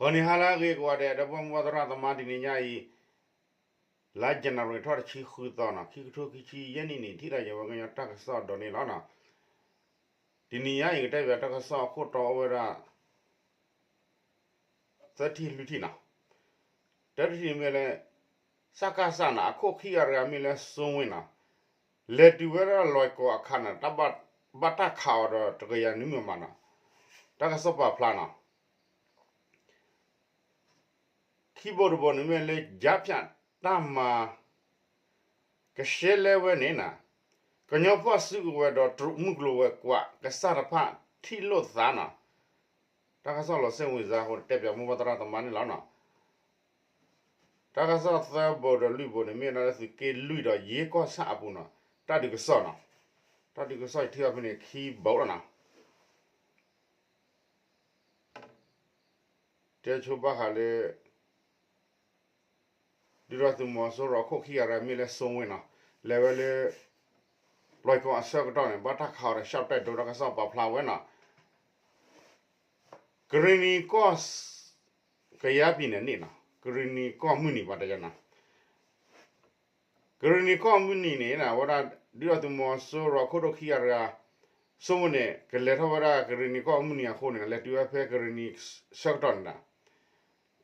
ဂီၤနံၤဟါလၢအဂ့ၤကိးဂၤဒဲး ဒီပုၢ်ဝဲၢ်မုၢ်ဘၣ်သရၣ်သမါ တနံၤညါအံၤ လါ January ထီၣ်တဆံဃုသီနီၤ ခံကထိခံဆံယဲၢ်နံၣ်န့ၣ် ထံၣ်လိာ်ယဝဲကညီတၢ်ကစီၣ်ဒိးန့ၣ်လီၤနီၤ. တနံၤညါအံၤ ကတဲဘၣ်တၢ်ကစီၣ်အခိၣ်တီအိၣ်ဝဲဒၣ် သၢထံၣ်လွံၢ်ထံၣ်နီၤ. တၢတထံၣ်န့ၣ်မ့ၢ်လၢ စကစနီၤ အခိၣ်ခံဂၤတဂၤမ့ၢ်လၢ စိဝ့နီၤ လဲၤတုၤဝဲဒၣ်လွဲၢ်ကီၢ်အခါန့ၣ် ဘၣ်တၢ်ခးအီၤဒီးတကယၤနွံမမနီၤ. တၢ်ကစီၣ်ပာ်ဖျါနီၤ ခံဘိတဘိန့ၣ်မ့ၢ်လၢ ကြားဖြတ် တၢ်မၤ ကရှဲလဲဝဲန့ၣ်နီၤ ကညီဖီၣ်စုကဝဲၤဒီးတရူးမုၢ်ကျိၤဝဲၤကွာ်ကစၢ်တဖၣ်ထံၣ်လိာ်သးနီၤ. တၢ်ကစီၣ်လီၤစဲဝံၤစါအဃိ တဲပၠးမိၢ်ဘၣ်သရၣ်သမါန့ၣ်လီၤနီၤ. တၢ်ကစီၣ်သၢဘိဒီးလွံၢ်ဘိန့ၣ် မ့ၢ်ဝဲဒၣ်လၢသုးက့လွံၢ်ဒီးယ့ကီၢ်ဆၣ်အပူၤနီၤ တၢ်ဒုးကစီၣ်နီၤ. တၢ်ဒုးကစီၣ်ယထံၣ်ဘၣ်ဖဲန့ၣ်ခံဘိလီၤနီၤ. တဲဆိဘၣ်ဃးလၢ ဒုၣ်ဒါသုးမီၤစိရိၤအခိၣ်ခံဂၤတဂၤမ့ၢ်လၢ စိဝ့နီၤ လဲၤဝဲလၢ လွဲၢ်ကီၢ်အဆၢကတီၢ်န့ၣ် ဘၣ်တၢ်ခးအီၤဒီး ရှောက်တိုက်ဒုံး တၢ်ကစီၣ်ပာ်ဖျါဝဲနီၤ. ကရ့ၣ်နံၤကီၢ် ကယၤပံၤန့ၣ်န့ၣ်နီၤ ကရ့ၣ်နံၤကီၢ်မုၢ်နံၤပှၤတဲယၤနီၤ ကရ့ၣ်နံၤကီၢ်မုၢ်နံၤန့ၣ် အဝဲဒၣ် ဒုၣ်ဒါသုးမီၤစိရိၤအခိၣ်ဒိၣ်ခံဂၤတဂၤ စိဝ့န့ၣ် ကလဲၤထီၣ်ဝဲဒၣ်ကရ့ၣ်နံၤကီၢ်မုၢ်နံၤအဃိန့ၣ် လဲၤတုၤဝဲဖဲကရ့ၣ်နံၤဆၢကတီၢ်န့ၣ်နီၤ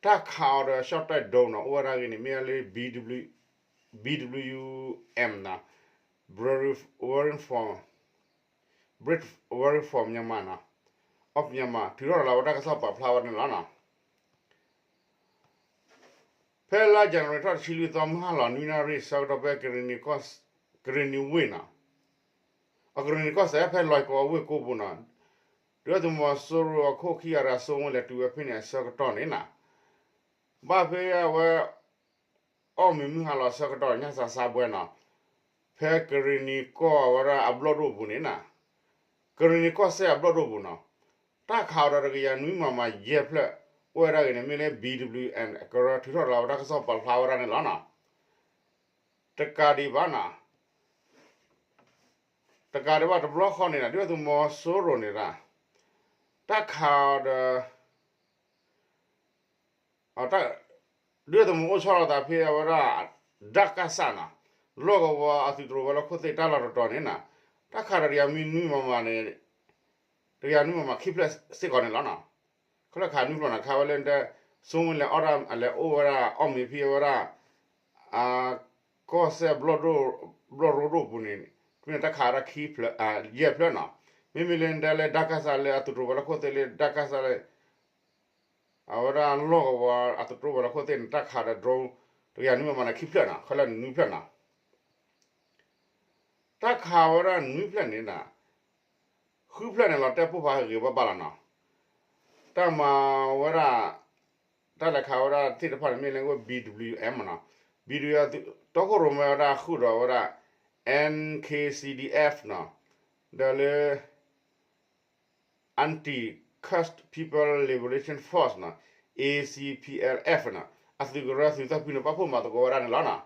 တၢ်ခးအီၤဒီး ရှောက်တိုက်ဒုံး နီၤ အိၣ်ဝဲဒၣ်ဂ့ၤန့ၣ် မ့ၢ်ဝဲလၢ ဘံၣ်ဒဘလျူၣ်ယူၣ်အၣ်မ့ၣ် နီၤ British Warring Force, British Warring Force Myanmar နီၤ of Myanmar ထုးထီၣ်ရၤလီၤဝဲတၢ်ကစီၣ်ပာ်ဖျါဝဲန့ၣ်လီၤနီၤ. ဖဲလါ January ထီၣ်တဆံလွံၢ်သီ မုၢ်ဟါလီၤနွံနၣ်ရံၣ်ဆၢကတီၢ် ဖဲကရ့ၣ်နံၤဝ့ၢ်နီၤ အကရ့ၣ်နံၤကီၢ်စဲၣ် ဖဲလွဲၢ်ကီၢ်အဝ့ၢ်ကိပူၤနီၤ ဒုၣ်ဒါသုးမီၤစိရိၤအခိၣ်ခံဂၤတဂၤ စိဝ့ လဲၤတုၤဝဲဖဲန့ၣ်အဆၢကတီၢ်န့ၣ်နီၤ ဘၣ်ဖဲအဝဲ အီၣ်မ့ၤမုၢ်ဟါလီၤဆၢကတီၢ် ညၣ်စးစါဘှဲနီၤ ဖဲကရ့ၣ်နံၤကီၢ်ဝဲဒၣ်အဘျီၣ်ဒိၣ်ပူၤန့ၣ်နီၤ ကရ့ၣ်နံၤကီၢ်စဲၣ်အဘျီၣ်ဒိၣ်ပူၤနီၤ တၢ်ခးအီၤဒီးတကယၤနွံမမယဲၢ်ဖျၢၣ် အိၣ်ဝဲဒၣ်ဂ့ၤန့ၣ် မ့ၢ်လၢ ဘံၣ်ဒဘလျူၣ်ယူၣ်အၣ်မ့ၣ် ကရၢထုးထီၣ်ရၤလီၤဝဲတၢ်ကစီၣ်ပာ်ဖျါဝဲဒၣ်န့ၣ်လီၤနီၤ. တကးဒံးဘၣ်နီၤ တကးဒံးဘၣ်တဘျီဃီန့ၣ်နီၤ ဒုၣ်ဒါသုးမီၤစိရိၤန့ၣ်ဒီး တၢ်ခးအီၤဒီး ဒုၣ်ဒါသုးမီၤအိၣ်ဆီလီၤသးဖဲအဝဲဒၣ် ဒၣ်ကၣ်စၣ်နီၤ လီၢ်ကဝီၤအသုးတြိၤဝဲၤလီၢ်ခိၣ်သ့ၣ်တၢ်လီၢ်တတီၤန့ၣ်နီၤ တၢ်ခးဒီးတကယၤနွံမမန့ၣ် တကယၤနွံမမခံဖျၢၣ်စ့ၢ်ကီးန့ၣ်လီၤနီၤ. ခဲလၢာ်ခးနွံဖျၢၣ်နီၤ ခးဝဲလၢ စိဝ့လၢအီၣ်ဒၣ် အလဲၤအိၣ်ဝဲဒၣ်အီၣ်မ့ၤဖဲအဝဲဒၣ် ကီၢ်စဲၣ်ဘျီၣ်ရိဒိၣ်ပူၤန့ၣ် တမ့ၢ်တၢ်ခးဝဲဒၣ်ခံဖျၢၣ် ယဲၢ်ဖျၢၣ်နီၤ. မ့မ့ၢ်လၢဒၣ်လၢဒၣ်ကၣ်စၣ်လၢအသုးတြိၤဝဲၤလီၢ်ခိၣ်သ့ၣ်လၢဒၣ်ကၣ်စၣ်လၢ အဝဲဒၣ်လီၢ်ကဝီၤအသုးတြိၤဝဲၤလီၢ်ခိၣ်သ့ၣ်န့ၣ် တၢ်ခးဒီး drone တကယၤနွံမမန့ၣ်ခံဖျၢၣ်နီၤ ခဲလၢာ်န့ၣ်နွံဖျၢၣ်နီၤ. တၢ်ခးဝဲဒၣ်နွံဖျၢၣ်န့ၣ်နီၤ ဃုဖျၢၣ်န့ၣ်လီၤတဲာ်ပိၢ်ဖးဂ့ၤဘၣ်ဘၣ်လီၤနီၤ. တၢ်မၤဝဲဒၣ် တၢ်လဲၤခးဝဲဒၣ်သ့ၣ်တဖၣ်န့ၣ်မ့ၢ်လၢ ဘံၣ်ဒဘလျူၣ်ယူၣ်အၣ်မ့ၣ်နီၤ ဘံၣ်ဒဘလျူၣ်ယူၣ်အၣ် တီခိၣ်ရိၣ်မဲဝဲဒၣ်ဃုာ်ဒီးဝဲဒၣ် NKCDF နီၤ ဒီးလၢ Anti Kashmir People Liberation Force နီၤ A C P L F နီၤ အသုးကရၢသုးသီဖုန့ၣ် ပာ်ဖှိၣ်မၤသကိးဝဲဒၣ်န့ၣ်လီၤနီၤ.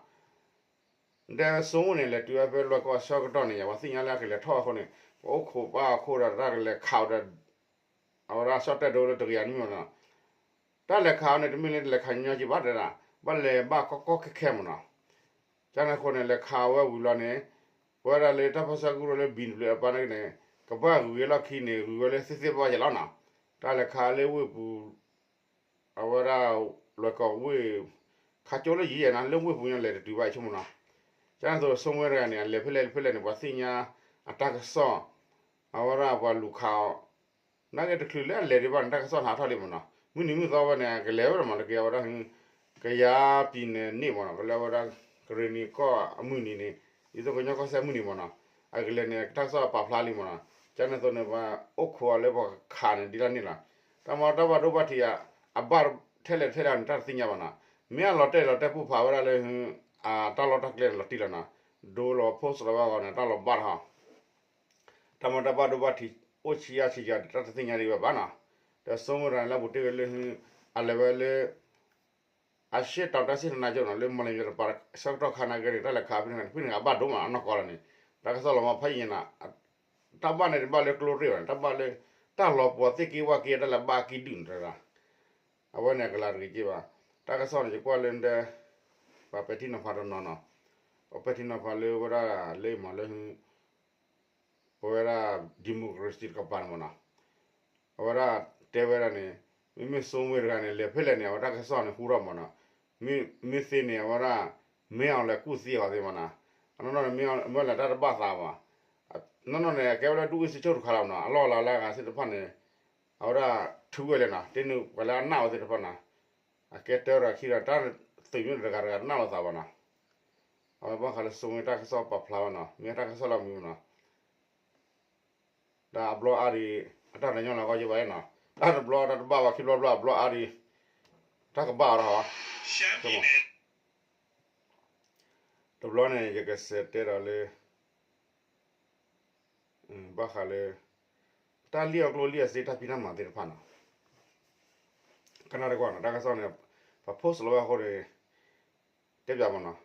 ဒီးစိဝ့န့ၣ် လဲၤတုၤဝဲဖဲလွဲၢ်ကီၢ်အဆၢကတီၢ်န့ၣ် ယဝဲသ့ၣ်ညါလၢအကလဲၤထီၣ်အဃိန့ၣ် ပအိၣ်ခိးပာ်အခိၣ်ဒီးတၢ်ကလဲၤခးအီၤဒီး အဝဲဒၣ်ဆီၣ်တဲၣ်ဒိလၢတကယၤနွံမမနီၤ. တၢ်လဲၤခးအီၤန့ၣ် တမ့ၢ်လၢလဲၤခးညီညီက့ဘၣ်တဲဒၣ် ဘၣ်လဲၤဘၣ်ကီကီခဲခဲမ့ၢ်နီၤ. ကန့ၣ်အဃိန့ၣ် လဲၤခးဝဲဝံၤလီၤန့ၣ် ပဝဲဒၣ်လၢတၢ်ပၢဆှၢကရူၢ်လၢ ဘံၣ်ဒဘလျူၣ်ယူၣ်အၣ် အပၢ်န့ၣ် ကဘၣ်ဂုၤဝဲလီၢ်ခံန့ၣ် ဂုၤဝဲလၢသ့သ့ဘၣ်ဘၣ်ယဲလီၤနီၤ. တၢ်လဲၤခးလၢဝ့ၢ်ပူၤ အဝဲဒၣ်လွဲၢ်ကီၢ်ဝ့ၢ် ခးကၠိလၢယံၤယဲနီၤ လၢဝ့ၢ်ပူၤညါလဲၤတတုၤဘၣ်ဆိကမိၣ်နီၤ. ကန့ၣ်အသိး စိဝ့တဂၤန့ၣ် အလဲၤဖဲလဲၣ်ဖဲလဲၣ်န့ၣ် ပှၤသ့ၣ်ညါအတၢ်ကစီၣ် အဝဲဒၣ်ပှၤလူၤခးအီၤ နာ်က့တချုးလၢအလဲၤဒံးဘၣ်န့ၣ် တၢ်ကစီၣ်ဟးထီၣ်လံမ့ၢ်နီၤ. မုၢ်နံၤမုၢ်သီဝဲန့ၣ် ကလဲၤဝဲဒၣ်မး တကယၤဝဲဒၣ် ကယၤပံၤန့ၣ်န့ၣ်မ့ၢ်နီၤ ကလဲၤဝဲဒၣ် ကရ့ၣ်နံၤကီၢ်အမုၢ်နံၤန့ၣ် ဒ်သိးကညီကီၢ်စဲၣ်မုၢ်နံၤမ့ၢ်နီၤ အကလဲၤန့ၣ် တၢ်ကစီၣ်ပာ်ဖျါလံမ့ၢ်နီၤ. ကန့ၣ်အသိးန့ၣ် ပှၤအိၣ်ခိးအီၤလၢပှၤခးန့ၣ်ဒ်လဲၣ်န့ၣ်လီၤ. တၢ်မၤတၢ်ဘၣ်ဒိဘၣ်ထံး အဘၣ်ထဲလဲၣ်ထဲလဲၣ်န့ၣ် တၢ်တသ့ၣ်ညါဘၣ်နီၤ. မ့ၢ်အလီၤတဲာ်လီၤတဲာ်ပိၢ်ဖးဝဲဒၣ်လၢ တၢ်လီၢ်တၢ်ကျဲန့ၣ်လီၤတံၢ်လီၤနီၤ. ဒိလီၤ post လီၤဝဲအဂီၢ်န့ၣ် တၢ်လီၤဘၣ်ထီၣ် တၢ်မၤတၢ်ဘၣ်ဒိဘၣ်ထံး အိၣ်ဆံးအါဆံးယၤဒီး တၢ်တသ့ၣ်ညါဒံးဝဲဘၣ်နီၤ. ဒီးစိဝ့တဂၤန့ၣ် လၢအပူၤတ့ၢ်ဝဲလၢ အလဲၤဝဲလၢ အရှေ့တောင်တိုင်းစစ်ဌာနချုပ်နီၤ လၢ မလၤယွဲၤတပၤ ဆၢကတီၢ်ခါနာ်က့န့ၣ် တၢ်လဲၤခးဖဲန့ၣ် ဖဲန့ၣ်အဘၣ်ဒိမး အနီၢ်ကီၢ်လီၤန့ၣ် တၢ်ကစီၣ်လီၤမးဖးယံာ်ညါနီၤ. တၢ်ဘၣ်န့ၣ်တဘၣ်လၢကျိရ့ၣ်ဘၣ်န့ၣ် တၢ်ဘၣ်လၢ တၢ်လီၤပှီၤသ့ၣ်က့ဝၣ်က့ တၢ်လဲၤဘၣ်အကံၢ်ဒုၣ်န့ၣ်တဒၣ် အဝဲန့ၣ်အကလၤတဂ့ၤက့ဘၣ်. တၢ်ကစီၣ်န့ၣ် ယကွၢ်လၢဒဲ ပှၤပဲာ်ထံနီၤဖးတနီၤနီၤ, ပှၤပဲာ်ထံနီၤဖးလၢဝဲဒၣ်လၢမးလၢ ပဝဲဒၣ် democracy တကပၤန့ၣ်မးနီၤ, အဝဲဒၣ်တဲဝဲဒၣ်န့ၣ် မ့မ့ၢ်စိမ့ၢ်တဂၤန့ၣ် လဲၤဖဲလဲၣ်န့ၣ် အဝဲတၢ်ကစီၣ်န့ၣ်ဟူထီၣ်မးနီၤ, မ့ၢ်သ့န့ၣ် အဝဲဒၣ် မ့ၢ်အီၤလဲၤကူၣ်သံအီၤသ့မးနီၤ, အနီၢ်နီၢ်န့ၣ် မ့ၢ်အီၤလဲၤတၢ်တဘၣ်သးဘၣ်, နီၢ်နီၢ်န့ၣ် အကဲဝဲဒၣ်ဒုၣ်အုၣ်စံးဆိၣ်တခါလီၤမးနီၤ, အလီၢ်လၤလၢအဂၤသ့ၣ်တဖၣ်န့ၣ် အဝဲဒၣ်ထုးဝဲလဲၣ်နီၤ, တ့နုာ်ပှၤလၢအနာ်အီၤသ့ၣ်တဖၣ်နီၤ, အကဲတၢ်ဒီးခံဒီး တၢ်သုးမ့ၢ်တဂၤတဂၤတနာ်လိာ်သးဘၣ်နီၤ, အဝဲဘၣ်ဃးလၢစိမ့ၢ်တၢ်ကစီၣ်ပာ်ဖျါဘၣ်နီၤ, မ့ၢ်တၢ်ကစီၣ်လၢမံၤမးနီၤ ဒီးအဘျီအါဒံး အတၢ်တညီလၢကီၢ်ယဘၣ်နီၤ, တၢ်တဘျီတၢ်တဘၣ်ဘၣ် ခံဘျီဘျီအဘျီအါဒံး တၢ်ကဘၣ်အီၤဒီး တဘျီန့ၣ် ယကစံးတဲဒီးလၢ ဘၣ်ဃးလၢ တၢ်လံၣ်အီၣ်ကျိၣ်လံၣ်အီၣ်စ့တၢ်ဖံးတၢ်မၤသ့ၣ်တဖၣ်နီၤ, ကနၣ်တကွၢ်နီၤ, တၢ်ကစီၣ်န့ၣ် ပှၤ post လီၤဝဲအဃိန့ၣ် တဲပၠးမးနီၤ,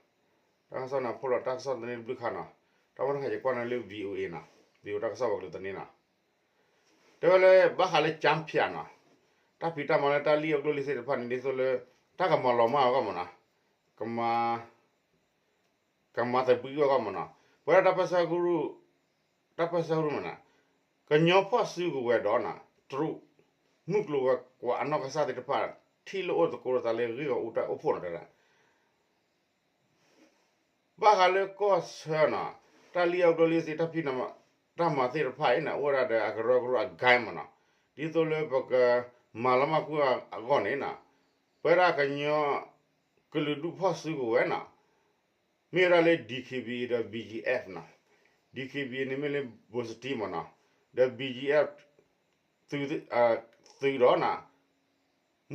တၢ်ကစီၣ်န့ၣ် post လီၤတၢ်ကစီၣ်သန့တဘျုးခါနီၤ, တၢ်မ့ၢ်တခါယကွၢ်န့ၣ်လၢ VOA နီၤ, VOA တၢ်ကစီၣ်ပှၤကလုာ်သန့နီၤ, တဲဝဲလၢဘၣ်ဃးလၢ ကၠၢဖၠးနီၤ, တၢ်ဖံးတၢ်မၤလၢတၢ်လံၣ်အီၣ်ကျိၣ်လံၣ်စ့တဖၣ်န့ၣ် ဒ်သိးလၢ တၢ်ကမၤလီၤမၢ်အဂီၢ်မးနီၤ, ကမၤ ကမၤသဘှံးအဂီၢ်မးနီၤ, ပဝဲဒၣ်တၢ်ပၢၢ်ဆၢကရူၢ်, တၢ်ပၢၢ်ဆၢကရူၢ်မးနီၤ, ကညီဖီၣ်စုကဝဲၤဒီးနီၤ, တရူး မုၢ်ကျိၤဝဲၤကွာ်အနီၢ်ကစၢ်သ့ၣ်တဖၣ် ထံၣ်လိာ်အိၣ်သကိးလိာ်သးလၢဂ့ၢ်ဂီၢ်အူတၢ်အိၣ်ဖှိၣ်နီၤတဲဒၣ် ဘၣ်ဃးလၢကီၢ်ဆၢနီၤ, တၢ်လံၣ်အီၣ်ကျိၣ်လံၣ်စ့ တၢ်ဖံး တၢ်မၤသ့ၣ်တဖၣ်အံၤန့ၣ် အိၣ်ဝဲဒၣ်ဒီးအကရၢကရိအ guide မးနီၤ, ဒ်သိးလၢပကမၤလီၤမၢ်ကွံာ်အဂီၢ်န့ၣ်နီၤ, ပဝဲဒၣ်ကညီကလုာ်ဒူၣ်ဖီၣ်စုကဝဲၤနီၤ, မ့ၢ်ဝဲဒၣ်လၢ DKBA ဒီး BGF နီၤ, DKBA န့ၣ်မ့ၢ်လၢ ဘိစတံမးနီၤ, ဒီး BGF သုးဒီးနီၤ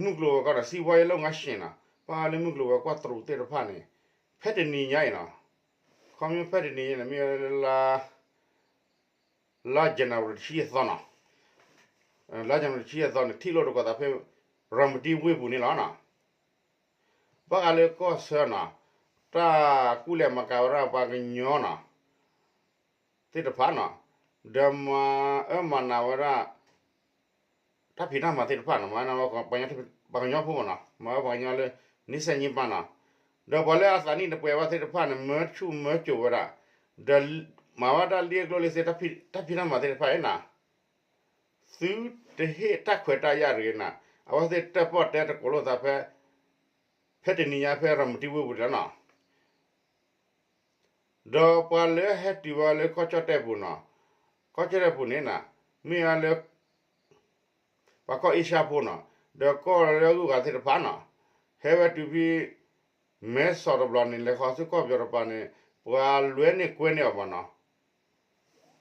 မုၢ်ကျိၤဝဲၤကွာ်နီၤ စံးဝါယဲလၢငါးဆင့်နီၤ, ဘၣ်ဃးလၢမုၢ်ကျိၤဝဲၤကွာ်တရူးသ့ၣ်တဖၣ်န့ၣ် ဖဲတနံၤညါအံၤနီၤ, ခီမ့ၢ်ဖဲတနံၤညါန့ၣ် မ့ၢ်ဝဲလၢ လါ January တဆံယဲၢ်သီနီၤ, လါ January တဆံယဲၢ်သီန့ၣ် ထံၣ်လိာ်သကိးသးဖဲ ရၤမတံဝ့ၢ်ပူၤန့ၣ်လီၤနီၤ. ဘၣ်ဃးလၢကီၢ်ဆၢနီၤ, တၢ်ကူၣ်လဲၤမၤကၤဝဲဒၣ်ပှၤကညီနီၤ သ့ၣ်တဖၣ်နီၤ, ဒီးမၤအၢမၤနးဝဲဒၣ် တၢ်ဖံးတၢ်မၤသ့ၣ်တဖၣ်နီၤ, မၤနးဝဲ ပှၤကညီဖိမးနီၤ, မၤဝဲပှၤကညီလၢ နံၣ်ဆဲးနံၣ်ပၢၢ်နီၤ, ဒီးပှၤလၢအသးနံၣ်တပှဲၤဘၣ်သ့ၣ်တဖၣ်န့ၣ် မၢဆူၣ်မၢစိးဝဲဒၣ်, ဒီးမၤဝဲတၢ်လံၣ်အီၣ်ကျိၣ်လံၣ်စ့ တၢ်ဖံးတၢ်မၤသ့ၣ်တဖၣ်အံၤနီၤ, သုတဟ့ၣ်တၢ်ခွဲးတၢ်ယာ်တဂ့ၤနီၤ, အဝဲသ့ၣ်တၢၣ်ပီၣ်တဲသကိးလိာ်သးဖဲ ဖဲတနံၤညါဖဲရၤမတံဝ့ၢ်ပူၤန့ၣ်လီၤနီၤ. ဒီးပှၤလၢဟဲတုၤဝဲလၢကီၢ်ကၠီၣ်တဲၣ်ပူၤနီၤ, ကီၢ်ကၠီၣ်တဲၣ်ပူၤန့ၣ်နီၤ, မ့ၢ်ဝဲလၢ ပှၤကီၢ်အ့ရှါဖိနီၤ, ဒီးကီၢ်လၢအဂုၤအဂၤသ့ၣ်တဖၣ်နီၤ, ဟဲဝဲတုၤဖဲ မဲဆီးတဘျီန့ၣ် လဲၤဃီၤဆူကီၢ်ပယီၤတပၤန့ၣ် ပှၤလွဲန့ၢ်ကွဲန့ၢ်အီၤမးနီၤ.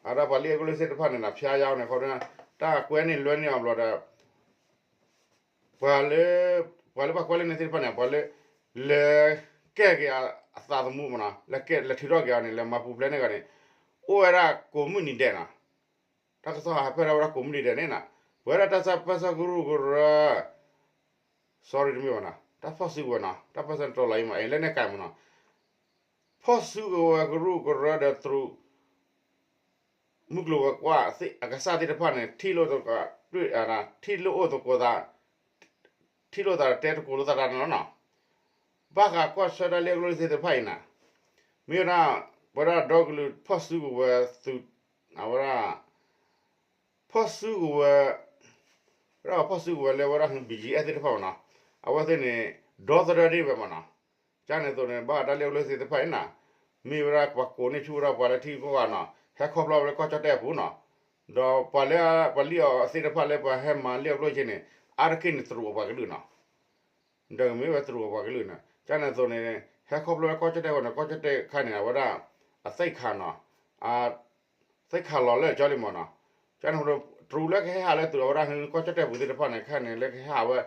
အဒၣ်ပှၤလံၣ်အီၣ်ကျိၣ်လံၣ်စ့သ့ၣ်တဖၣ်န့ၣ်နီၤ ဖၠါယါန့ၣ် ခီဖျိ တၢ်ကွဲန့ၢ်လွဲန့ၢ်အီၤဘျီဒီး ပှၤလၢ ပှၤလၢဘၣ်ကွဲလၢန့ၣ်သ့ၣ်တဖၣ်န့ၣ် ပှၤလၢ လဲၤကဲက့ၤအသးသမူမးနီၤ, လဲၤကဲ လဲၤထုးထီၣ်က့ၤအီၤန့ၣ် လဲၤမၤပူၤဖျဲးန့ၢ်အီၤန့ၣ် အိၣ်ဝဲဒၣ်ကိးမုၢ်နံၤဒဲးနီၤ. တၢ်ကစီၣ်ဟးဖျါထီၣ်ဝဲဒၣ်ကိးမုၢ်နံၤဒဲးန့ၣ်နီၤ, ပဝဲဒၣ်တၢ်ပၢၢ်ဆၢကရူၢ်ကရၢ sorry တမ့ၢ်ဘၣ်နီၤ, တၢ်ဖီၣ်စုကဝဲၤနီၤ, တၢ်ပၢၢ်ဆၢတတီၤလီၤအံၤမး အဲ လဲန့ၣ်ကဲမးနီၤ, ဖီၣ်စုကဝဲၤကရူၢ်ကရၢဒီးတရူး မုၢ်ကျိၤဝဲၤကွာ်အကစၢ်သ့ၣ်တဖၣ်န့ၣ် ထံၣ်လိာ်သကိး ထံၣ်လိာ်အိၣ်သကိးသး ထံၣ်လိာ်သးတဲသကိးလိာ်သးတၢ်န့ၣ်လီၤနီၤ. ဘၣ်ဃးကီၢ်ဆၢတၢ်လံၣ်အီၣ်ကျိၣ်လံၣ်စ့သ့ၣ်တဖၣ်အံၤနီၤ, မ့ၢ်ဝဲဒၣ် ပဝဲဒၣ်ဒီကလုာ်ဖီၣ်စုကဝဲၤသုး အဝဲဒၣ် ဖီၣ်စုကဝဲၤ ဝဲဒၣ်ဖီၣ်စုကဝဲၤလၢဝဲဒၣ် BGF သ့ၣ်တဖၣ်မးနီၤ, အဝဲသ့ၣ်န့ၣ် ဒီသဒၢဒ့ၣ်ဝဲမးနီၤ. ကန့ၣ်အသိးန့ၣ် ဘၣ်ဃးတၢ်လံၣ်အီၣ်ကျိၣ်လံၣ်စ့သ့ၣ်တဖၣ်အံၤနီၤ, မ့ၢ်ဝဲဒၣ်ပှၤကိးန့ၢ်ဆူၣ်ဝဲဒၣ်ပှၤလၢထံဂုၤကီၢ်ဂၤနီၤ, ဟဲခီဖျိဝဲလၢကီၢ်ကၠီၣ်တဲၣ်အပူၤနီၤ, ဒီးပှၤလၢ ပှၤလံၣ်အီၣ်သ့ၣ်တဖၣ်လၢပှၤဟဲမၤလံၣ်အီၣ်ကျိၣ်လံၣ်စ့န့ၣ် အါတက့ၢ်န့ၣ်တရူးအပှၤကလုာ်နီၤ. ဒီးမ့ၢ်ဝဲတရူးအပှၤကလုာ်န့ၣ် ကန့ၣ်အသိးန့ၣ် ဟဲခီဖျိလၢကီၢ်ကၠီၣ်တဲၣ်အဂီၢ်န့ၣ် ကီၢ်ကၠီၣ်တဲၣ်ခါန့ၣ် အဝဲဒၣ် အသိၣ်ခါနီၤ, အ သိၣ်ခါလီၤလၢာ်ကၠီလံမးနီၤ. ကန့ၣ်အဃိ တရူးလၢကဟဲဟးလၢသုးအဝဲဒၣ် ကီၢ်ကၠီၣ်တဲၣ်ပူၤသ့ၣ်တဖၣ်န့ၣ် ခဲန့ၣ် လၢကဟဲဟးဝဲ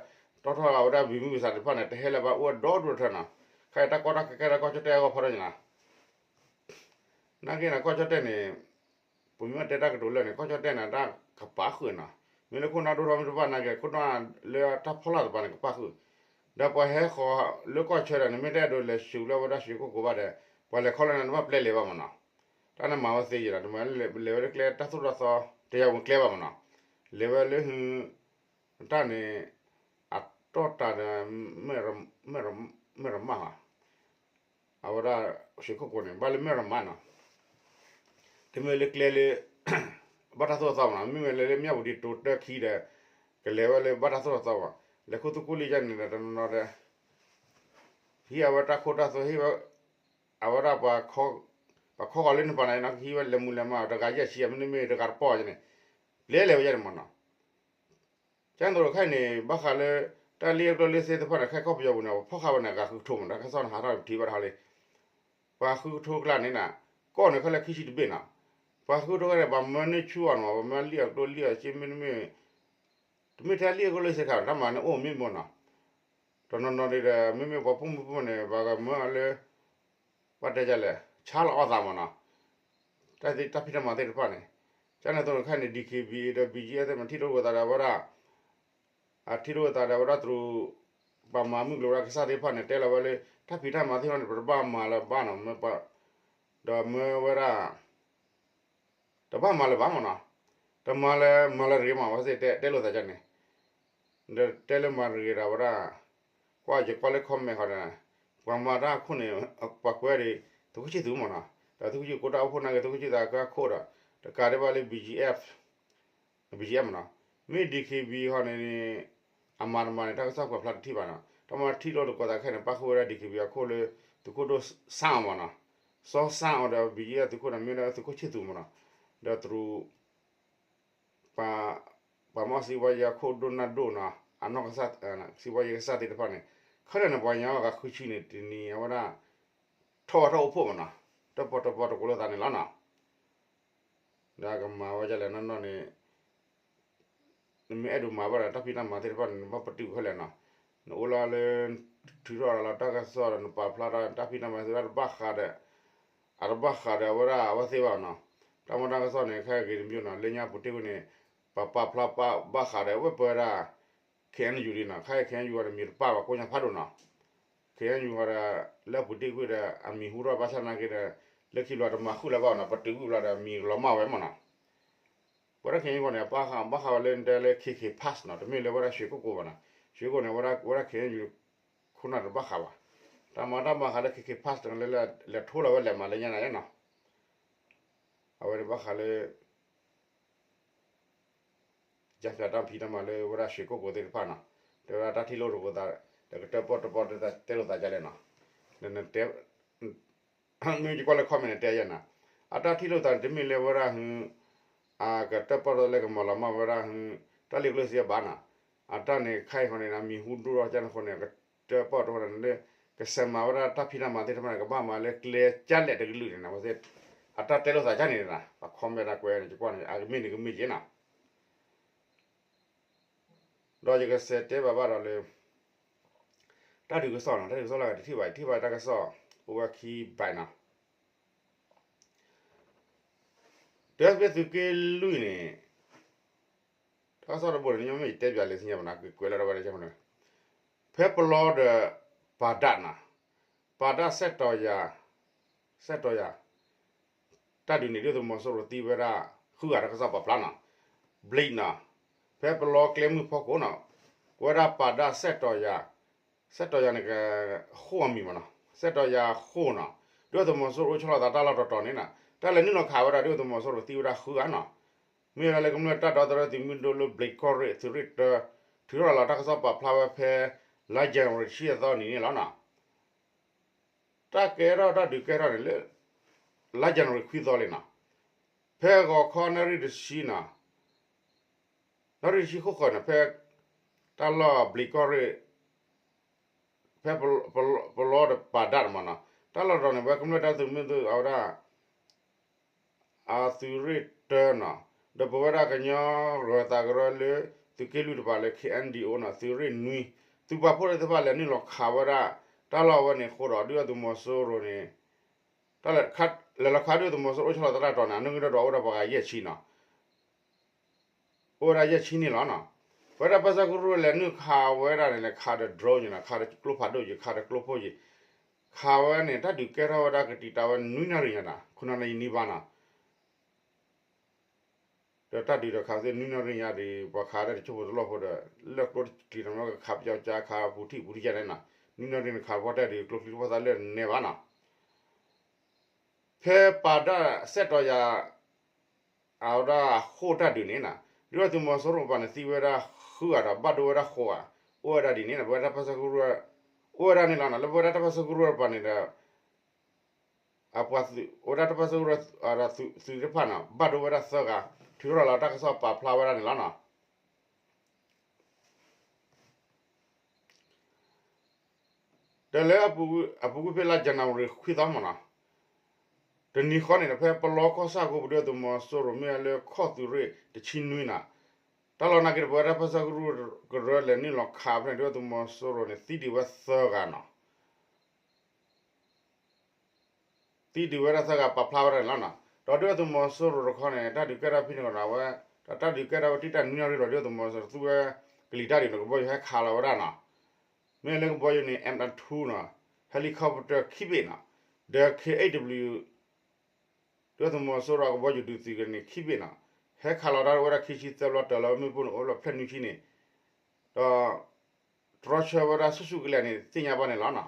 တီထီၣ်အဝဲဒၣ် ဝံၤမုၢ်ဝံၤသးသ့ၣ်တဖၣ်န့ၣ် တဟဲလၢၤဘၣ် အိၣ်ဝဲဒီဒူၣ်တထၢနီၤ. ခဲအံၤတၢ်ကီတၢ်ခဲကဲထီၣ်ကီၢ်ကၠီၣ်တဲၣ်အဂီၢ်ဖီထီၣ်န့ၣ်လီၤ. နာ်က့န့ၣ် ကီၢ်ကၠီၣ်တဲၣ်န့ၣ် ပမ့ၢ်တဲတၢ်ကတိၤလၢာ်န့ၣ် ကီၢ်ကၠီၣ်တဲၣ်န့ၣ် တၢ်ကပာ်ဃုာ်နီၤ. မ့ၢ်လၢခိၣ်နၢ်ဒိၣ်ထီၣ်မ့ၢ်တဖၣ်နာ်က့ ခိၣ်နၢ်လၢတၢ်ဖီလာ်တပၤန့ၣ် ကပာ်ဃုာ်, ဒီးပှၤဟဲဃီၤလၢကီၢ်ဆၢဒီးန့ၣ် မ့ၢ်တအဲၣ်ဒိးလဲၤဆူၣ်လၢဝဲဒၣ်ရွှေကုက္ကိုဘၣ်ဒီး ပှၤလဲၤခီလၢန့ၣ် တဘၣ်ပျဲလဲၤဘၣ်မးနီၤ. တၢ်န့ၣ်မၤဝဲသ့ယံၤဒီး တမ့ၢ်လဲၤဝဲလၢကျဲတၢ်သိၣ်တၢ်သီ တယၤဝံၤကျဲဘၣ်မးနီၤ. လဲၤဝဲလၢဟု တၢ်န့ၣ် အ တီၢ်တၢ်ဒီး မဲၢ်ရမၣ်ဧါ, အဝဲဒၣ် ရွှေကုက္ကိုန့ၣ် ဘၣ်လၢမဲၢ်ရမၣ်နီၤ, တမ့ၢ်လၢကျဲလၢ ဘၣ်တၢ်သိၣ်တၢ်သီမနီၤ, မ့မ့ၢ်လၢ လၢမၠၣ်ဝတံတိၤတၢခံဒီး ကလဲၤဝဲလၢဘၣ်တၢ်သိၣ်တၢ်သီဘၣ်, လဲၤခူသူၣ်ကိၣ်လံယါန့ၣ်ဒီး တနီၤနီၤဒီး ဟံးအဝဲတၢ်ခိၣ်တၢ်သွဲ ဟံးဝဲ အဝဲဒၣ် ပှၤခီဂီၤလၢနပၤန့ၣ်နီၤ ကဟံးဝဲလဲၤမုာ်လဲၤမး တဂၤယဲၢ်ဆံ မ့တမ့ၢ်တဂၤတပီၢ်ယါန့ၣ် ပျဲလဲၤဝဲယါန့ၣ်မနီၤ, ကန့ၣ်သိးတခါန့ၣ် ဘၣ်ဃးလၢ တၢ်လ့အကျိၣ်လ့စ့သ့ၣ်တဖၣ်န့ၣ် ခဲကီၢ်ပယီၤပူၤန့ၣ် ပှၤဖီၣ်ဃာ်ဝဲန့ၣ် အဂၤဃုကထိမနီၤ, တၢ်ကစီၣ်န့ၣ် ဟးထီၣ်ပထံၣ်ဘၣ်တခါလံ, ပှၤဃုကထိကျါန့ၣ်နီၤ, ကီၢ်န့ၣ်ခဲလၢာ်ခံဆံတဘ့ၣ်နီၤ, ပှၤဃုကထိကျါန့ၣ် ပှၤမၢန့ၢ်ဆူၣ်အီၤနီၤ, ပှၤမၢလံအကျိၣ်လံအစ့ မ့တမ့ၢ် တမ့ၢ်ထဲလံအကျိၣ်လံစ့ခါ တၢ်မၤန့ၣ်အိၣ်မ့ၢ်မနီၤ, တနီၤနီၤဒ်ဒီး မ့မ့ၢ်ပှၤပိာ်မုၣ်ပိာ်မုၣ်န့ၣ် ပှၤကမၢအီၤလၢ ဘၣ်တဲဒ်လဲၣ် ဆါလီၤအီၣ်သးမနီၤ, တၢ်သ့ၣ်တၢ်ဖံးတၢ်မၤသ့ၣ်တဖၣ်န့ၣ်, ကန့ၣ်သိးတခါန့ၣ် DKBA ဒီး BGF သ့ၣ်မၤထံၣ်လိာ်သးဒီးဝဲဒၣ် အထံၣ်လိာ်သးဒီးဝဲဒၣ်တရူး ပှၤမၤမုၢ်ကျိၤဝဲဒၣ်ကစၢ်သ့ၣ်တဖၣ်န့ၣ် တဲလီၤဝဲလၢ တၢ်ဖံးတၢ်မၤသ့ၣ်တဖၣ်န့ၣ် ပတဘၣ်မၤလၢၤဘၣ်နီၤ, ဒီးမၢဝဲဒၣ် တဘၣ်မၤလၢၤဘၣ်မနီၤ, တမၤလၢၤ မၤလၢၤတဂ့ၤမး ဝဲသ့ၣ်တဲ တဲလိာ်သးဒ်န့ၣ်, ဒီးတဲလၢမၤတဂ့ၤဒီးဝဲဒၣ် ကွၢ်ယကွၢ်လၢ comment ဃီဒီး ပှၤမၤတၢ်အခိၣ်န့ၣ် ပှၤကွဲးဒ် သုးခိၣ်ဆံၣ်သူးမနီၤ, ဒီးသုးခိၣ်ဆံၣ်သူးကိးတၢ်အိၣ်ဖှိၣ်နာ်က့ သုးခိၣ်ဆံၣ်သူးအကၢၢ်ခိၣ်ဒီး တကးဒံးဘၣ်လၢ BGF BGF မနီၤ, မ့ၢ် DKB ဃီန့ၣ် အမၤတမၤန့ၣ် တၢ်ကစီၣ်ပာ်ဖျါတထံၣ်ဘၣ်နီၤ, တၢ်မၤထံၣ်လိာ်သကိးသးခဲအံၤန့ၣ် ပၣ်ဃုာ်ဝဲဒၣ် DKB အခိၣ်လၢ သုးခိၣ်ဒိၣ်စၣ်အီၤမနီၤ, စီၤစၣ်အီၤဒီး BGF သုးခိၣ်န့ၣ် မ့ၢ်ဝဲဒၣ်သုးခိၣ်ဆံၣ်သူးမနီၤ, ဒီးတရူး ပှၤ ပှၤမီၢ်စံးဝါယဲအခိၣ်ဒိၣ်နၢ်ဒိၣ်နီၤ, အနီၢ်ကစၢ် စံးဝါယဲကစၢ်သ့ၣ်တဖၣ်န့ၣ် ခဲလၢာ်န့ၣ် ပှၤညါအီၣ်ဂၤဃုဆံန့ၣ် တနံၤအဝဲဒၣ် ထီၣ်ဝဲတၢ်အိၣ်ဖှိၣ်မနီၤ, တၢၣ်ပီၣ်တၢၣ်ပီၣ်တကိးလိာ်သးန့ၣ်လီၤနီၤ, ဒီးကမၤဝဲဒ်လဲၣ်နီၢ်နီၢ်န့ၣ် နမ့ၢ်အဲၣ်ဒိးမၤဘၣ်ဒီး တၢ်ဖံးတၢ်မၤသ့ၣ်တဖၣ်န့ၣ် နဘၣ်ပတုာ်ခဲလၢာ်နီၤ, နအိၣ်လီၤလၢ ထုးထီၣ်လီၤတၢ်ကစီၣ်ဒီး နပာ်ဖျါထီၣ်တၢ်ဖံးတၢ်မၤသ့ၣ်တဖၣ်တဘၣ်ဃးဒီး အတဘၣ်ဃးဒီးအဝဲဒၣ်အဝဲသ့ၣ်ဘၣ်နီၤ, တၢ်မၤတၢ်ကစီၣ်န့ၣ် ခဲအံၤဂ့ၤတမံၤနီၤ, လၢညါပူၤတ့ၢ်ကွံာ်န့ၣ် ပပာ်ဖျါဘၣ်ဃးဒီးအဝဲပဝဲဒၣ် KNU ဒ်နီၤ, ခဲအံၤ KNU ဝဲဒီးမံၤတပၣ်ဘၣ်ကိးညါဖးဒိၣ်နီၤ, KNU ဝဲဒီး လၢပူၤတ့ၢ်ကွံာ်ဒီး အမံၤဟူထီၣ်ဘၣ်ဆၣ်နာ်က့ဒီး လၢခံလီၤတမၤဃုာ်လၢၤဘၣ်နီၤ, ပတုာ်ကွံာ်ဘျီဒီး မံၤလီၤမၢ်ဝဲမနီၤ ပဝဲဒၣ် KNU န့ၣ် ပာ်ဃာ်ဘၣ်ဃးဝဲလၢတဲလၢ KK Pass နီၤ, တမ့ၢ်လၢဝဲဒၣ် ရွှေကုက္ကို ဘၣ်နီၤ, ရွှေကုက္ကို န့ၣ် ဝဲဒၣ် KNU ခိၣ်နၢ်တဘၣ်ဃးဘၣ်, တၢ်မၤတၢ်ဘၣ်ဃးလၢ KK Pass တလဲၤလဲၤထီၣ်လီၤဝဲလဲၤမၤလၢညါန့ၣ်နီၤ, အဝဲန့ၣ်ဘၣ်ဃးလၢ ယါဖျါတၢ်ဖံးတၢ်မၤလၢဝဲဒၣ် ရွှေကုက္ကို သ့ၣ်တဖၣ်နီၤ, တဲဝဲဒၣ်တၢ်ထံၣ်လိာ်တကိးသး ဒီးကတၢၣ်ပီၣ်တၢၣ်ပီၣ်တဲလိာ်သးဒ်လဲၣ်နီၤ, နတဲ မ့ၢ်ယကွၢ်လၢ comment န့ၣ် တဲယဲနီၤ, အတၢ်ထံၣ်လိာ်သးန့ၣ် တမ့ၢ်လၢဝဲဒၣ် အကတၢၣ်ပီၣ်တၢၣ်လၢကမၤလီၤမၢ်ဝဲဒၣ် တၢ်လ့ကျိၣ်စ့ဘၣ်နီၤ, အတၢ်န့ၣ်ခဲအံၤဃီန့ၣ် အမံၤဟူဒိၣ်ထီၣ်ကန့ၣ်အဃိန့ၣ် ကတၢၣ်ပီၣ်တၢၣ်န့ၣ် ကစဲးမၤဝဲဒၣ်တၢ်ဖံးတၢ်မၤသ့ၣ်တဖၣ်န့ၣ် ကဘၣ်မၤလၢကျဲကၢ်လဲၣ်တကလုာ်န့ၣ်နီၤ, အတၢ်တဲလိာ်သးဒ်န့ၣ်နီၤ, ပှၤ comment တၢ်ကွဲးန့ၣ် ယကွၢ်န့ၣ် အကမ့ၢ်န့ၣ်ကမ့ၢ်က့နီၤ ဒီးယကစးတဲဘၣ်ဘၣ်ဒီးလၢ တၢ်ဒုးကစီၣ်နီၤ, တၢ်ဒုးကစီၣ်လၢတထံၣ်ဘၣ် ထံၣ်ဘၣ်တၢ်ကစီၣ် အိၣ်ဝဲခံဘးနီၤ, တၢ်ဖဲသုးက့လွံၢ်န့ၣ် တၢ်ကစီၣ်တဘိန့ၣ် မ့ၢ်ယတဲပၠးလၢသ့ၣ်ညါဘၣ်နီၤ ကကွဲးလၢတဝဲဒၣ် ဖဲပလီဒီးပာ်ဒၣ်နီၤ, ပာ်ဒၣ်စဲးတီၤယၤ, စဲးတီၤယၤ တၢ်ဒုးန့ၣ် ဒုၣ်ဒါသုးမီၤစိရိၤသံဝဲဒၣ် ဃုဂၤတၢ်ကစီၣ်ပာ်ဖျါနီၤ, ဘျံးနီၤ, ဖဲပလီကျဲမုၢ်ဖီခိၣ်နီၤ, ဝဲဒၣ်ပာ်ဒၣ်စဲးတီၤယၤ, စဲးတီၤယၤန့ၣ်က ဃိၣ်အမံၤမးနီၤ, စဲးတီၤယၤဃိၣ်နီၤ, ဒုၣ်ဒါသုးမီၤစိရိၤအိၣ်ဆီလီၤသးတၢ်လီၢ်တတီၤန့ၣ်နီၤ, တၢ်လဲၤနုာ်လီၤခးဝဲဒၣ် ဒုၣ်ဒါသုးမီၤစိရိၤသံဝဲဒၣ်ဃုဂၤနီၤ, မ့ၢ်ဝဲဒၣ်လၢကမျၢၢ်တၢ်ဒီသဒၢသုးမုၢ်ဒိၣ်လၢဘျံးကီၢ်ရ့ၣ်သုးရ့ၣ်တၢ ထုးထီၣ်လီၤတၢ်ကစီၣ်ပာ်ဖျါဝဲဖဲ လါယနူၤအါရံၤတဆံအသီနံၤန့ၣ်လီၤနီၤ, တၢ်ကဲထီၣ်တၢ်ဒုးကဲထီၣ်န့ၣ်လၢ လါယနူၤအါရံၤခွံသီလံနီၤ, ဖဲဂီၤခီနၣ်ရံၣ်တဆံနီၤ, နၣ်ရံၣ်တဆံဃိၣ်ဃၢၤန့ၣ် ဖဲ တၢ်လီၢ်ဘျံးကီၢ်ရ့ၣ် ဖဲ ပလီဒီးပာ်ဒၣ်မးနီၤ, တၢ်လီၢ်တတီၤန့ၣ် ပဝဲကမျၢၢ်တၢ်သုးမုၢ်ဒိၣ်အဝဲဒၣ် အသုးရ့ၣ်တၢနီၤ, ဒီးပဝဲဒၣ်ကညီဂၢၤသးကရၢလၢ သုးက့လွံၢ်တပၤလၢ K N D O နီၤ, သုးရ့ၣ်နွံ, သုးပာ်ဖှိၣ်သ့ၣ်တဖၣ်လဲၤနုာ်လီၤခးဝဲဒၣ် တၢ်လီၢ်ဝဲန့ၣ်အဃိဒီး ဒုၣ်ဒါသုးမီၤစိရိၤန့ၣ် တၢ်လဲၤခး လဲၤလီၤခးဒုၣ်ဒါသုးမီၤစိရိၤအိၣ်ဆီလီၤသးတၢ်တီၤန့ၣ် အနီၣ်ဂံၢ်ဒီးအိၣ်ဒီးပှၤဂၤယဲၢ်ဆံနီၤ အိၣ်ဝဲဒၣ်ယဲၢ်ဆံန့ၣ်လီၤနီၤ. ပဝဲဒၣ်ပၢဆှၢကရူၢ်လဲၤနုာ်ခးဝဲဒၣ်န့ၣ် လဲၤခးဒီး drone ယံၤနီၤ, ခးဒီးကျိဖးဒိၣ်ယံၤ, ခးဒီးကျိဖိယံၤ, ခးဝဲန့ၣ် တၢ်ဒုးကဲထီၣ်ဝဲဒၣ်ကတံာ်တာ်ဝဲနွံနၣ်ရံၣ်ညါနီၤ, ခိၣ်နၣ်ရံၣ်ယံၤနံၤဘၣ်နီၤ. ဒီးတၢ်ဒုးဒီးခးသ့ၣ်နွံနၣ်ရံၣ်ညါဒီး ပှၤခးတၢ်တဆိကမိၣ်တလီၢ်ဖိဒီး လၢကျိတချံးန့ၣ် မ့ၢ်ကခးပယီၤကါခးပူၤထံၣ်ပူၤထံၣ်ယါန့ၣ်နီၤ, နွံနၣ်ရံၣ်န့ၣ် ခးဖီတၢ်ဒုး ကျိချံတဖီသးလၢန့ၣ်ဘၣ်နီၤ. ဖဲပာ်ဒၣ်စဲးတီၤယၤ အဝဲဒၣ်အဃိၣ်တၢ်ဒုးန့ၣ်နီၤ, ဒုၣ်ဒါသုးမီၤစိရိၤပၤန့ၣ် သံဝဲဒၣ်ဃုဂၤဒီး ဘၣ်ဒိဝဲဒၣ်ဃိးဂၤ, အိၣ်ဝဲဒၣ်ဒ်န့ၣ်နီၤ, ပဝဲဒၣ်တၢ်ပၢၢ်ဆၢကရူၢ် အိၣ်ဝဲဒၣ်န့ၣ်လီၤနီၤ. လၢပဝဲဒၣ်တၢ်ပၢၢ်ဆၢကရူၢ်တပၤန့ၣ်ဒီး အပှၤသုး ဝဲဒၣ်တၢ်ပၢၢ်ဆၢကရူၢ် သုးသ့ၣ်တဖၣ်နီၤ ဘၣ်ဒိဝဲဒၣ်သၢဂၤ, ထုးထီၣ်လီၤတၢ်ကစီၣ်ပာ်ဖျါဝဲဒၣ်န့ၣ်လီၤနီၤ. ဒီးလၢအပူၤကွံာ်ဖဲလါ January ခွံသီမ့ၢ်နီၤ, တနံၤဃီန့ၣ်ဒီး ဖဲပလီကီၢ်ဆၣ်ကိးပူၤ ဒုၣ်ဒါသုးမီၤစိရိၤမ့ၢ်ဝဲလၢခီၣ်သုးရ့ၣ်တဆံနွံနီၤ, တၢ်လီၢ်နာ်က့ဒီး ပဝဲဒၣ်တၢ်ပၢၢ်ဆၢကရူၢ်ကရၢလဲၤနုာ်လီၤခးဖဲန့ၣ် ဒုၣ်ဒါသုးမီၤစိရိၤန့ၣ် သံဒံးဝဲသၢဂၤနီၤ. သံဒံးဝဲဒၣ်သၢဂၤပာ်ဖျါဝဲဒၣ်န့ၣ်လီၤနီၤ. ဒီးဒုၣ်ဒါသုးမီၤစိရိၤတခီန့ၣ် တၢ်ဒုးကဲထီၣ်ဖဲန့ၣ်ကဒီးဝဲ, ဒီးတၢ်ဒုးကဲထီၣ်ဝဲတံၢ်တၢ်နွံနၣ်ရံၣ်လီၤ ဒုၣ်ဒါသုးမီၤစိရိၤသူဝဲကလံၤတၢ်ဒုးန့ၣ် ကဘီယူၤဟဲခးလီၤဝဲဒၣ်နီၤ. မ့ၢ်လၢကဘီယူၤန့ၣ် M two နီၤ, helicopter ခံဘ့ၣ်နီၤ, ဒီး K eight W ဒုၣ်ဒါသုးမီၤစိရိၤအကဘီယူၤဒုးသုးကန့ၣ်ခံဘ့ၣ်နီၤ, ဟဲခးလီၤတၢ်ဝဲဒၣ်ခံဆံသၢဘျီ တၢၤလီၤမ့ၣ်ပိၢ်န့ၣ် အိၣ်လီၤဖျၢၣ်နွံဆံန့ၣ်, ဒီး တြီဆၢဝဲဒၣ်ဆူၣ်ဆူၣ်ကလဲာ်န့ၣ် သ့ၣ်ညါဘၣ်န့ၣ်လီၤနီၤ.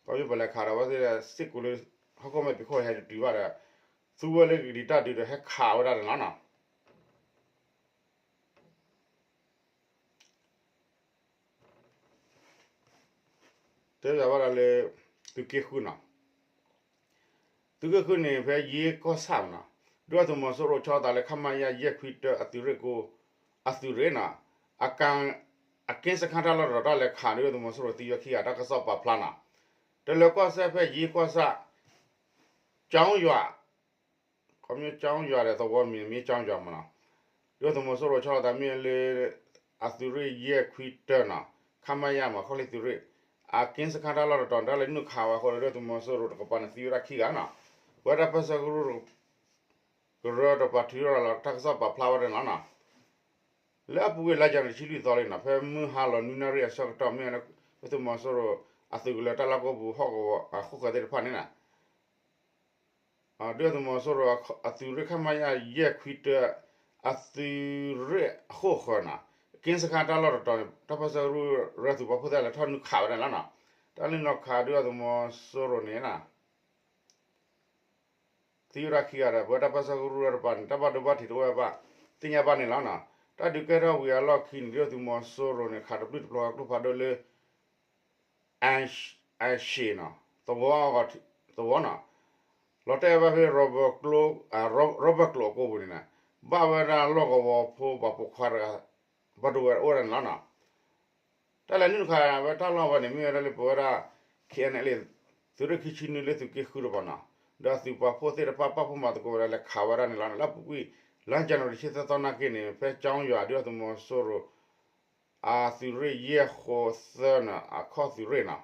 ခီဖျိပလဲၤခးဒီးဝဲသ့ၣ်စ့ၢ်ကီးလၢ ဟီၣ်ခိၣ်မဲာ်ဖံးခိၣ်ဟဲတတုၤဘၣ်ဒီး သူဝဲလၢကလံၤတၢ်ဒုးဒီးဟဲခးဝဲဒၣ်န့ၣ်လီၤနီၤ. တဲဘၣ်ဒၣ်လၢ သုးက့ဃုနီၤ, သုးက့ဃုန့ၣ် ဖဲယ့ကီၢ်ဆၣ်မနီၤ, ဒုၣ်ဒါသုးမီၤစိရိၤဆီလီၤသးလၢ ခမရ ယဲၢ်ခွံတၢ အသုးရ့ၣ်ကိ, အသုးရ့ၣ်နီၤ, အက့ အက့စခါတၢ်လီၢ်တတီၤ တၢ်လဲၤခးဒုၣ်ဒါသုးမီၤစိရိၤသံဝဲခံဂၤ တၢ်ကစီၣ်ပာ်ဖျါနီၤ. တလၢၤကီၢ်စဲၣ်ဖဲယ့ကီၢ်ဆၣ် ကၠီယွၤ ခီဖျိကၠီယွၤဒီးသဝီမံၤ မ့ၢ်ကၠီယွၤမနီၤ, ဒုၣ်ဒါသုးမီၤစိရိၤဆီလီၤသးမ့ၢ်လၢ အသုးရ့ၣ်ယဲၢ်ခွံတၢနီၤ, ခမရ မ ခီၣ်ချ့သုးရ့ၣ်, အက့စခါတၢ်လီၢ်တတီၤန့ၣ် တၢ်လဲၤနုာ်ခးဝဲအဃိဒီး ဒုၣ်ဒါသုးမီၤစိရိၤတကပၤန့ၣ်သံဝဲဒၣ်ခံဂၤနီၤ. ပဝဲဒၣ်တၢ်ပၢၢ်ဆၢကရူၢ် ကရၢတပၤထုးထီၣ်လီၤတၢ်ကစီၣ်ပာ်ဖျါဝဲဒၣ်န့ၣ်လီၤနီၤ. လၢအပူၤကွံာ်လါယနူၤအါရံၤတဆံလွံၢ်သီလံနီၤ, ဖဲမုၢ်ဟါလီၤနွံနၣ်ရံၣ်အဆၢကတီၢ်မ့ၢ်ဝဲလၢ ဒုၣ်ဒါသုးမီၤစိရိၤ အသုးကလၢၤတၢ်လီၢ်ကိးပူၤဟီၣ်ကဝီၤအဃိၣ်ဃၢၤသ့ၣ်တဖၣ်န့ၣ်နီၤ, ဒုၣ်ဒါသုးမီၤစိရိၤအသုးရ့ၣ် ခမရ ယဲၢ်ခွံတၢ အသုးရ့ၣ်အဃိၣ်ဃၢၤနီၤ, က့စခါတၢ်လီၢ်တတီၤန့ၣ် တၢ်ပၢၢ်ဆၢကရူၢ်ရၢသုးပာ်ဖှိၣ်သ့ၣ်လဲၤထီၣ်နုာ်ခးဝဲဒၣ်န့ၣ်လီၤနီၤ. တၢ်လဲၤနုာ်ခးဒုၣ်ဒါသုးမီၤစိရိၤန့ၣ်နီၤ သံဝဲဒၣ်ခံဂၤဒီး ပဝဲတၢ်ပၢၢ်ဆၢကရူၢ်တပၤန့ၣ် တၢ်ဘၣ်ဒိဘၣ်ထံးတအိၣ်ဝဲဘၣ် သ့ၣ်ညါဘၣ်န့ၣ်လီၤနီၤ. တၢ်ဒုးကဲထီၣ်ဝံၤအလီၢ်ခံန့ၣ် ဒုၣ်ဒါသုးမီၤစိရိၤန့ၣ် ခးတပျုၢ်တပျီၤကျိဖးဒိၣ်လၢ အၣ်ရှ့နီၤ သဝီနီၤ, လီၤတဲာ်ဘၣ်ဖဲ ရီဘၢၣ်ကျိၤအကိာ်ပူၤန့ၣ်နီၤ, ဘၣ်ဝဲဒၣ်လီၢ်ကဝီၤဖိပှၤပိာ်ခွါတဂၤ ဘၣ်ဒိဝဲအိၣ်ဝဲဒၣ်န့ၣ်လီၤနီၤ. တၢ်လဲၤနုာ်ခးဝဲတၢ်လီၢ်ဝဲန့ၣ် မ့ၢ်ဝဲဒၣ်လၢပဝဲဒၣ် ခ့ၣ်အဲၣ်အဲၣ်လ့ၣ် သုးရ့ၣ်ခံဆံနွံလၢသုးက့ဃုတပၤနီၤ, ဒီးအသုးပာ်ဖှိၣ်သ့ၣ်တဖၣ်ပာ်ဖှိၣ်မၤသကိးဝဲဒၣ်လဲၤခးဝဲဒၣ်န့ၣ်လီၤ. လၢအပူၤကွံာ် လါယနူၤအါရံၤတဆံသၢသီနာ်က့န့ၣ် ဖဲကၠီယွၤ ဒုၣ်ဒါသုးမီၤစိရိၤ အသုးရ့ၣ်ယဲၢ်ဃိးသၢန့ၣ် အခီၣ်သုးရ့ၣ်နီၤ,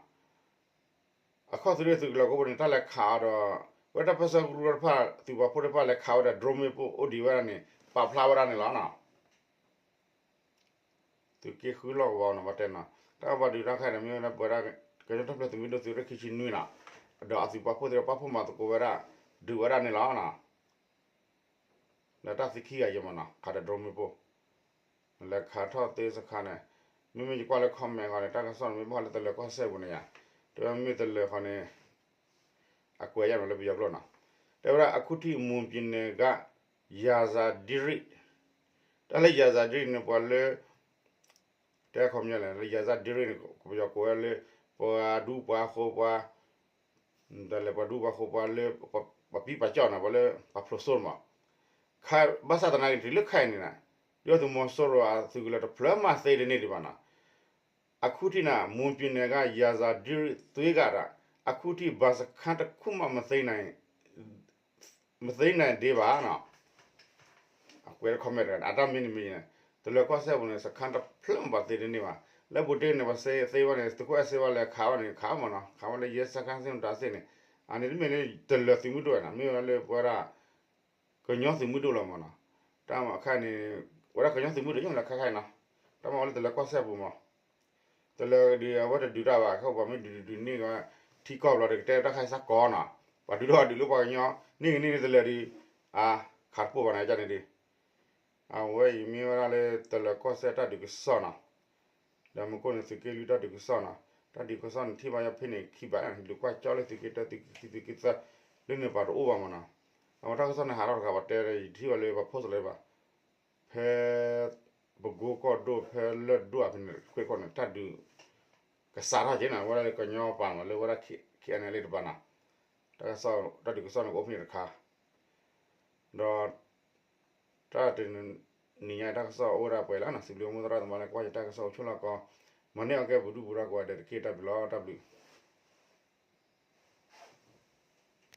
အခီၣ်သုးရ့ၣ်သုးကလၢၤကိးပူၤန့ၣ် တၢ်လဲၤခးအီၤဒီး ပဝဲတၢ်ပၢၢ်ဆၢကရူၢ်တဖၣ် သုးပာ်ဖှိၣ်တဖၣ်လဲၤခးဝဲဒီး drone မ့ၣ်ပိၢ်အိၣ်ဒံးဝဲဒၣ်န့ၣ် ပာ်ဖျါဝဲဒၣ်န့ၣ်လီၤနီၤ. သုးက့ဃုလီၢ်ကဝီၤနီၤ ပှၤတဲနီၤ, တၢ်ကဘၣ်ဒုးတၢ်ခဲအံၤန့ၣ် မ့ၢ်ဝဲဒၣ်ပဝဲဒၣ် ကညီထူၣ်ဖျဲးသုးမုၢ်ဒိၣ်သုးရ့ၣ်ခံဆံနွံနီၤ, ဒီးအသုးပာ်ဖှိၣ်သ့ၣ်တဖၣ်ပာ်ဖှိၣ်မၤသကိးဝဲဒၣ် ဒုးဝဲဒၣ်န့ၣ်လီၤနီၤ. ဒီးတၢ်သံခံဂၤယံၤမးနီၤ ခးဒီး drone မ့ၣ်ပိၢ် လဲၤခးထီၣ်သ့စခါန့ၣ်, မ့မ့ၢ်ယကွၢ်လၢ comment ဃီန့ၣ် တၢ်ကစီၣ်န့ၣ် မ့ၢ်ဘၣ်ဃးလၢတလၢၤကီၢ်စဲၣ်ပူၤန့ၣ်ယါ, တဲဝဲမ့ၢ်တလၢၤဃီန့ၣ် အကွဲးယါမးလၢပယီၤကျိာ်နီၤ, တဲဝဲဒၣ် အခုထိ မွန်ပြည်နယ်က ရာဇာတိရစ္ဆာန် တၢ်လၢ ရာဇာတိရစ္ဆာန် န့ၣ် ပှၤလၢ တဲခီပညီလဲၣ် လၢ ရာဇာတိရစ္ဆာန် န့ၣ် ပယီၤကိးဝဲလၢ ပှၤဒူပှၤဃိၤပှၤ တၢ်လဲၤပှၤဒူပှၤဃိၤပှၤလၢ ပှၤပံပှၤကၠီၣ်နီၤ ပှၤလၢ ပှၤဖျိးစိမး, ဘၣ်ဆၣ်သနာ်က့ တုၤလၢခဲအံၤန့ၣ် ဒုၣ်ဒါသုးမီၤစိရိၤအသုးကလၢၤတဖျၢၣ်မးသ့တန့ၢ်ဒံးဘၣ်နီၤ, အခုထိနီၤ မွန်ပြည်နယ်က ရာဇာတိရစ္ဆာန် သွေးဂၤဒၣ် အခုထိ ဘၣ်စခန်းတစ်ခုမှ မသိမ်းနိုင် မသိမ်းနိုင်သေးဘၣ်နီၤ, အကွဲးလၢ comment တဂၤန့ၣ် အတၢ်မ့ၢ်န့ၣ်မ့ၢ်န့ၣ် တလၢၤကီၢ်စဲၣ်ပူၤန့ၣ် စခန်းတဖျၢၣ်မးဘၣ်သ့တန့ၢ်ဘၣ်, လၢဘူးတ့ၢ်န့ၣ် ပှၤသ့ဝဲန့ၣ် သုးခိၣ်အဲၣ်စ့ဝါလဲၤခးဝဲန့ၣ် ခးမးနီၤ ခးဝဲလၢ ရဲစခန်း သ့ၣ်မတၤသ့ၣ်န့ၣ်, အန့ၣ်တမ့ၢ်လၢတလၢၤသုးမုၢ်ဒိၣ်ဝဲနီၤ မ့ၢ်ဝဲဒၣ်လၢပဝဲဒၣ် ကညီသုးမုၢ်ဒိၣ်လီၤမးနီၤ, တၢ်မၤခါန့ၣ် ဝဲဒၣ်ကညီသုးမုၢ်ဒိၣ်ညါလၢခါခါအံၤနီၤ, တၢ်မၤဝဲလၢတလၢၤကီၢ်စဲၣ်ပူၤမး တလၢၤဒီး အဝဲတဒုးတၢ်ဘၣ် ခဲပှၤမ့ၢ်ဒုးဒုးဒုးန့ၢ်ဝဲ ထံကီၢ်ဘျီဒီး ကတဲတၢ်ခါအံၤစ့ၢ်ကီးနီၤ, ပှၤဒုးထီၣ်ဒုးလၢပှၤကညီ န့ၢ်ဂ့ၤန့ၢ်ဂ့ၤတလၢၤဒီး အါ ခးတပိၢ်ဘၣ်န့ၣ် ကန့ၣ်ဒီး အဝဲအံၤမ့ၢ်ဝဲဒၣ်လၢတလၢၤကီၢ်စဲၣ်တၢ်ဒုးကစီၣ်နီၤ, ဒီးမူခိၣ်န့ၣ်သုးက့လွံၢ်တၢ်ဒုးကစီၣ်နီၤ, တၢ်ဒုးကစီၣ်န့ၣ်ထံၣ်ဘၣ်ယီၤဖဲန့ၣ်ခံဘးန့ၣ် ဒုးကွၢ်ကၠီလၢသုးက့တၢ သုးက့သၢ လၢန့ၣ်ပှၤတအိၣ်ဘၣ်မးနီၤ, အဝဲတၢ်ကစီၣ်န့ၣ်ဟးထီၣ်တခါပှၤတဲဒီးယထံၣ်ဘၣ်လၢပှၤ post လၢဘၣ် ဖဲ ပကိကီၢ်ဒိၣ်ဖဲလၢၢ်ဒိၣ်ဖဲန့ၣ် ခွ့ၣ်ခီၣ်န့ၣ် တၢ်ဒုးကစးထီၣ်က့ၤနီၤ ဝဲဒၣ်လၢကညီပၤနီၤ လၢဝဲဒၣ် K N L A တပၤနီၤ, တၢ်ကစီၣ် တၢ်ဒုးကစီၣ်န့ၣ်ကအိၣ်ဖဲန့ၣ်တခါ, ဒီး တၢ်တနံၤညါတၢ်ကစီၣ်အိၣ်ဝဲဒၣ်ပှဲၤလံနီၤ, စံးဘျုးမိၢ်သရၣ်သမါလၢကွၢ်ယတၢ်ကစီၣ်အိၣ်ဆိၣ်လီၤကီး, မၤန့ၢ်အီၤကဲပူၤဒုၣ်ပူၤဒါကိးဂၤဒဲးတက့ၢ် တၢ်ဘျုးလီၤ တၢ်ဘျုး